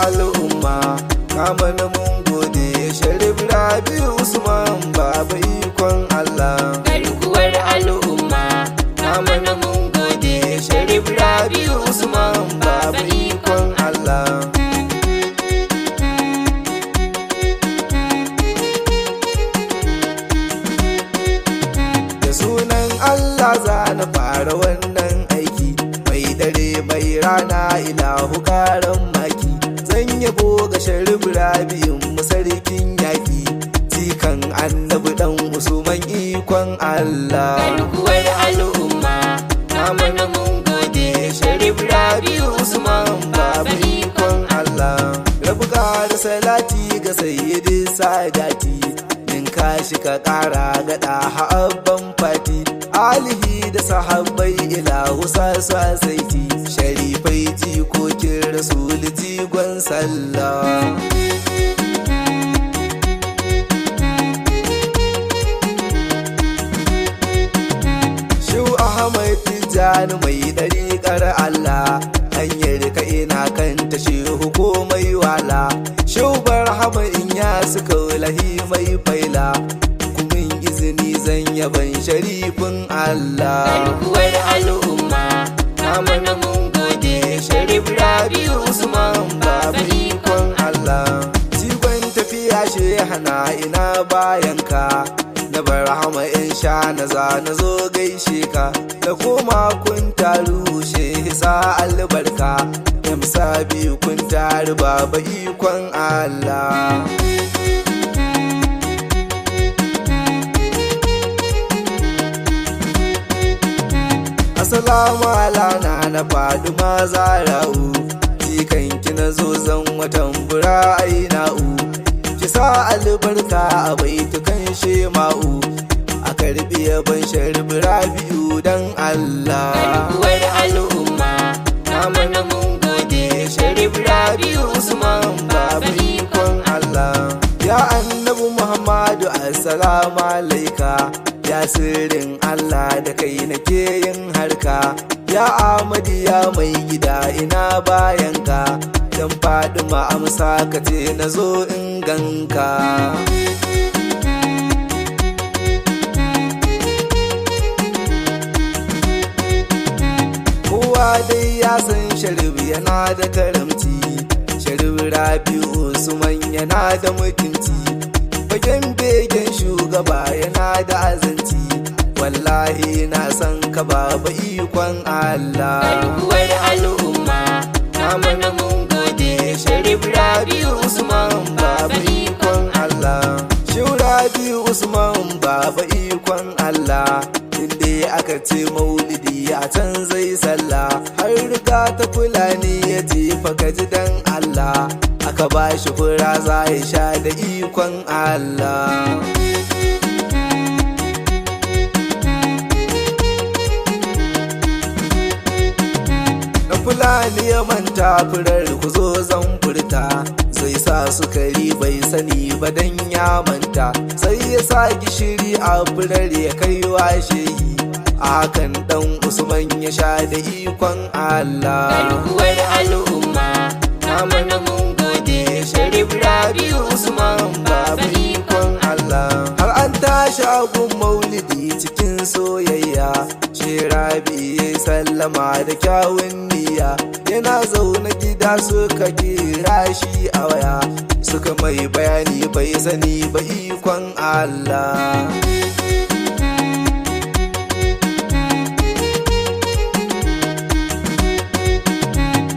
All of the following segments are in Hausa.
Al'umma, kama na mun gode, Sharif Rabi Usman Baba ikon Allah. Garkuwar al'umma, Kama na mun gode, Sharif Rabi Usman Baba ikon Allah. Da sunan Allah za na fara wannan aiki, mai dare mai rana, ilahu karan maki. Zan yabo ga Sharif Rabi'in mu, sarkin yaki, jikan Annabi dan Usman, ikon Allah. Garkuwar al'umma, Kama na mun gode, Sharif Rabi Usman Baba ikon Allah. Rabu da salati ga sayyidi sadati, ninka shi ka kara gada ha'abban fati, alihi da sahabbai, ilahu sasa saiti, sharifai jikokin Rasul, jigon sallah. Shu Ahmad Tijjani mai ɗariƙar Allah, hanyar ka ina kanta shehu, komai wala. Shu Barhama in ya suka lahi mai faila, kumin izini zan yaban sharifin Allah. Garkuwar al'umma, Kama na mun gode, Sharif Rabi Usman Baba ikon Allah. Jigon tafiya shehana, ina bayanka, na Barhama in sha na za na zo gaishe ka, da koma kun taru shehi sa albarka, yamsa biyu kun taru baba ikon Allah. Assalamu ala na Faduma Zara'u, jikanki na zo zan watan bura aina'u, ki sa albarka a baitukan shema'u, a karbi yaban Sharif Rabi'u dan Allah. Garkuwar al'umma, Kama na mun gode, Sharif Rabi'u Usman Baba ikon Allah. Ya Annabi Muhammadu, assalamu alaika, ya sirrin Allah da kai nake yin harka, ya Ahmadu ya mai gida ina bayanka, dan Fadima amsa ka ce na zo in ganka. Kowa dai ya san Sharif yana da karamci, Sharif Rabi Usman yana da mutunci, fagen begen shugaba yana da azanci, wallahi na san ka baba ikon Allah. Garkuwar al'umma, Kama na mun gode, Sharif Rabi Usman Baba ikon Allah. Sharif Rabi Usman Baba ikon Allah, inda aka ce maulidi a can zai sallah, har riga ta Fulani ya jefa kaji dan Allah, aka ba shi fura za ya sha da ikon Allah. Na Fulani ya manta furar, ku zo zan furta, zai sa sukari bai sani ba dan ya manta, sai ya sa gishiri a furar ya kai wa shehi, hakan dan Usman ya sha da ikon Allah. Garkuwar al'umma, Kama na mun gode, Sharif Rabi Usman Baba ikon Allah. Har an tashi agun maulidi cikin soyayya, shi Rabi ya sallama da kyawun niyya, yana zaune gida suka kira shi a waya, suka mai bayani bai sani ba ikon Allah.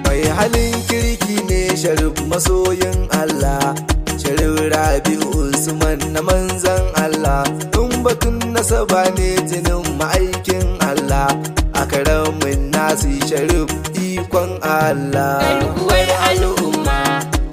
Mai halin kirki ne Sharif, masoyin Allah, Sharif Rabi Usman na manzan Allah, in batun nasaba ne jinin ma'aikin Allah, a karamin nasu Sharif ikon Allah. Garkuwar al'umma,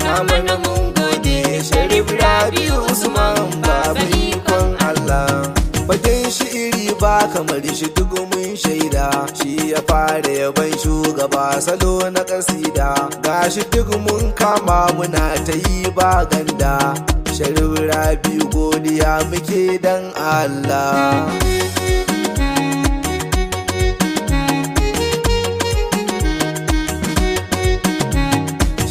Kama na mun gode, Sharif Rabi Usman Baba ikon Allah. Bakin shi'iri ba kamar shi, duk mun shaida, shi ya fara yaban shugaba salo na kasida, gashi duk mun kama muna ta yi ba ganda, Sharif Rabi godiya muke dan Allah.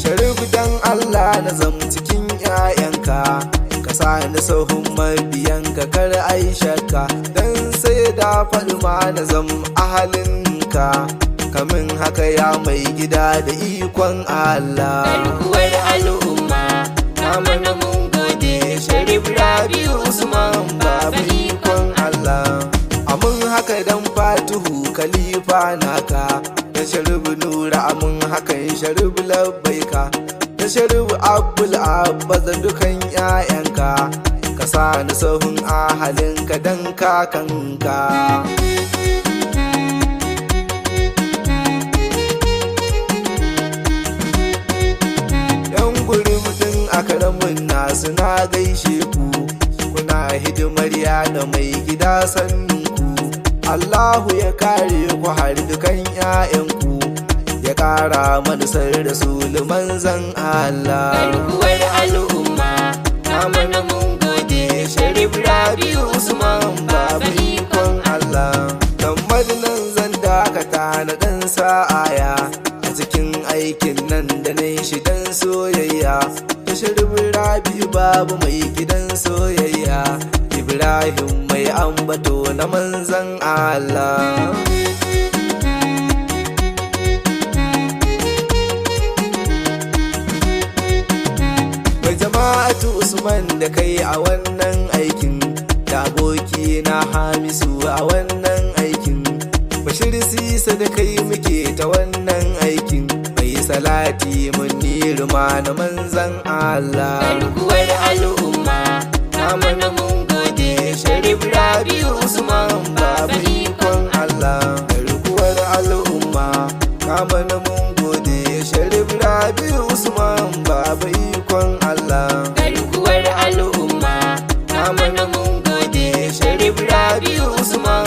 Sharif dan Allah na zam cikin 'ya'yanka, ka sa ni sahun mabiyanka kar ai shakka, dan sai da faɗi ma na zam ahalinka, kamin haka ya mai gida da ikon Allah. Garkuwar al'umma, Kamana mun gode, Sharif Rabi Usman Baba, ikon Allah. Amin haka dan Fatihu Khalifa naka, da Sharif Nura, amin hakan Sharif Labbaika, da Sharif Abdul Abbas da dukan 'ya'yanka, ka sa ni sahun ahalinka dan kakanka. Yan gurin a karamin nasu na gaishe ku, kuna hidimar yada mai gida sannunku. Allahu ya kare ku har dukan 'ya'yanku, ya kara mana sar Rasulu manzan Allah. Garkuwar al'umma, Kamana mun gode, Sharif Rabi Usman Baba, ikon Allah. Tambar nan zan dakata na dan sa'aya a cikin aikin nan da na yi shi dan soyayya ta Sharif Rabi Babu mai gidan soyayya, Ibrahim mai ambato na manzan Allah. Mai jama'atu Usman da kai a wannan aikin, da aboki na Hamisu a wannan aikin, Bashir Sisa da kai muke ta wannan aikin, mai salati mun ma na manzan Allah. Garkuwar al'umma, Kamana mun gode, Sharif Rabi Usman Baba, ikon Allah. Garkuwar al'umma, kamana mun gode, Sharif Rabi Usman Baba, ikon Allah. Garkuwar al'umma, Kamana mun gode, Sharif Rabi Usman.